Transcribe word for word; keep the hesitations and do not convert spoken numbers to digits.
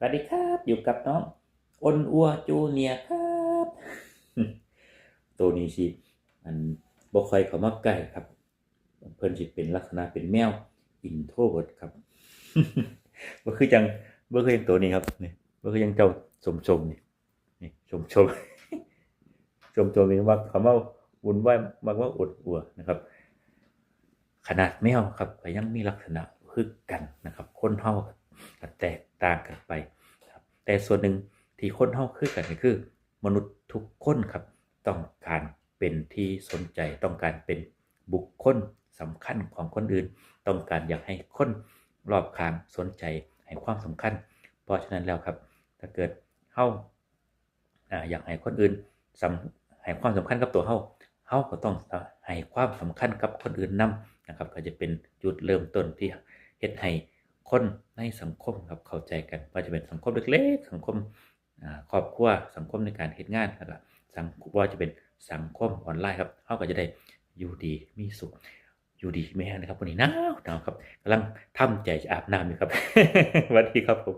วัสดีครับ อยู่กับน้องอนอัวจูเนียร์ครับ ตัวนี้สิ อันบ่ค่อยเข้ามาใกล้ครับ เพิ่นสิเป็นลักษณะเป็นแมว introvert ครับ บ่คือจัง บ่คือจังตัวนี้ครับ นี่ บ่คือจังเจ้าสมๆ นี่ นี่ สมๆ สมๆ นี่มักเข้ามาวุ่นวาย มักมาอนอัวนะครับ ขนาดแมวครับ ก็ยังมีลักษณะคือกันนะครับ คนเฮาก็แตกต่างกันไปครับ แต่ส่วนหนึ่งที่คนเฮาคือกันก็คือ มนุษย์ทุกคนครับ ต้องการเป็นที่สนใจ ต้องการเป็นบุคคลสำคัญของคนอื่น ต้องการอยากให้คนรอบข้างสนใจ ให้ความสำคัญ เพราะฉะนั้นแล้วครับ ถ้าเกิดเฮา อ่า อยากให้คนอื่นสำ ให้ความสำคัญกับตัวเฮา เฮาก็ต้องให้ความสำคัญกับคนอื่นนำนะครับ ก็จะเป็นจุดเริ่มต้นที่เฮ็ดให้คนในสังคมครับเข้าใจกัน ว่าจะเป็นสังคมเล็กๆ สังคม อ่า ครอบครัว สังคมในการเฮ็ดงาน แล้วก็สัง ว่าจะเป็นสังคมออนไลน์ครับ เฮาก็จะได้อยู่ดีมีสุข อยู่ดีมีแฮงนะครับ วันนี้หนาวหนาวครับ กำลังทำใจจะอาบน้ำอยู่ครับ สวัสดีครับผม